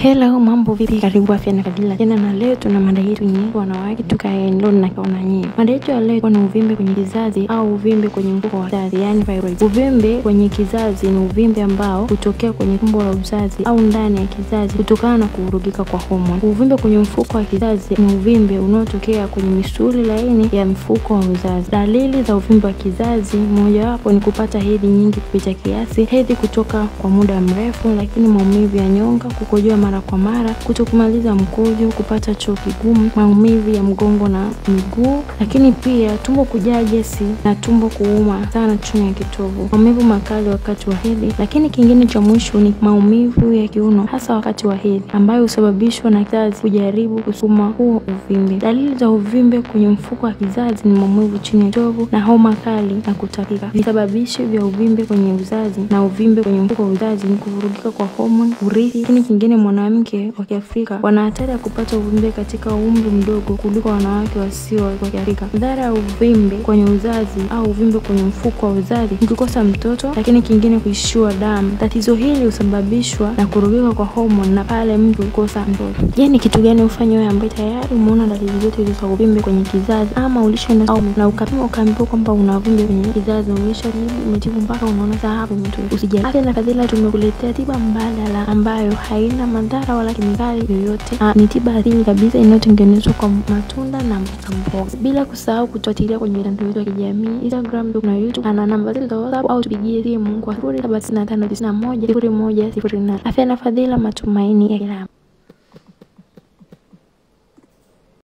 Hello, mambo vipi? Karibu Afya na Fadhila tena, na leo tuna mada yetu nyingi wanawake tukae leo na kaona nyinyi. Mada yetu ya leo ni uvimbe kwenye kizazi au uvimbe kwenye mfuko wa uzazi, yani fibroids. Uvimbe kwenye kizazi ni uvimbe ambao hutokea kwenye tumbo la uzazi au ndani ya kizazi kutokana na kuvurugika kwa homoni. Uvimbe kwenye mfuko wa kizazi ni uvimbe unaotokea kwenye misuli laini ya mfuko wa uzazi. Dalili za uvimbe wa kizazi mojawapo ni kupata hedhi nyingi kupita kiasi, hedhi kutoka kwa muda mrefu, lakini maumivu ya nyonga, kukojoa mara kwa mara, kutokumaliza mkojo, kupata choo kigumu, maumivu ya mgongo na miguu, lakini pia tumbo kujaa gesi na tumbo kuuma sana chini ya kitovu, maumivu makali wakati wa hedhi. Lakini kingine cha mwisho ni maumivu ya kiuno hasa wakati wa hedhi, ambayo husababishwa na kizazi kujaribu kusukuma huo uvimbe. Dalili za uvimbe kwenye mfuko wa kizazi ni maumivu chini ya kitovu na homa kali na kutapika. Visababishi vya uvimbe kwenye uzazi na uvimbe kwenye mfuko wa uzazi ni kuvurugika kwa homoni, urithi. Lakini kingine, mwanamke wa Kiafrika wana hatari ya kupata uvimbe katika umri mdogo kuliko wanawake wasio wa Kiafrika. Madhara ya uvimbe kwenye uzazi au uvimbe kwenye mfuko wa uzazi ni kukosa mtoto, lakini kingine kuishiwa damu. Tatizo hili husababishwa na kurugika kwa homoni na pale mtu kukosa mtoto. Je, ni kitu gani ufanye wewe ambaye tayari umeona dalili zote hizo za uvimbe kwenye kizazi, ama ulishaenda au na ukapima ukaambiwa kwamba una uvimbe kwenye kizazi, umeshatibu umetibu mpaka unaona sasa hapo mtu? Usijali. Afya na Fadhila tumekuletea tiba mbadala ambayo haina madhara wala kemikali yoyote. Ni tiba asili kabisa inayotengenezwa kwa matunda na mboga. Bila kusahau kutufuatilia kwenye mitandao yetu ya kijamii, Instagram na YouTube, na namba zetu za WhatsApp, au tupigie simu kwa 0795910108. Afya na Fadhila, matumaini ya kila.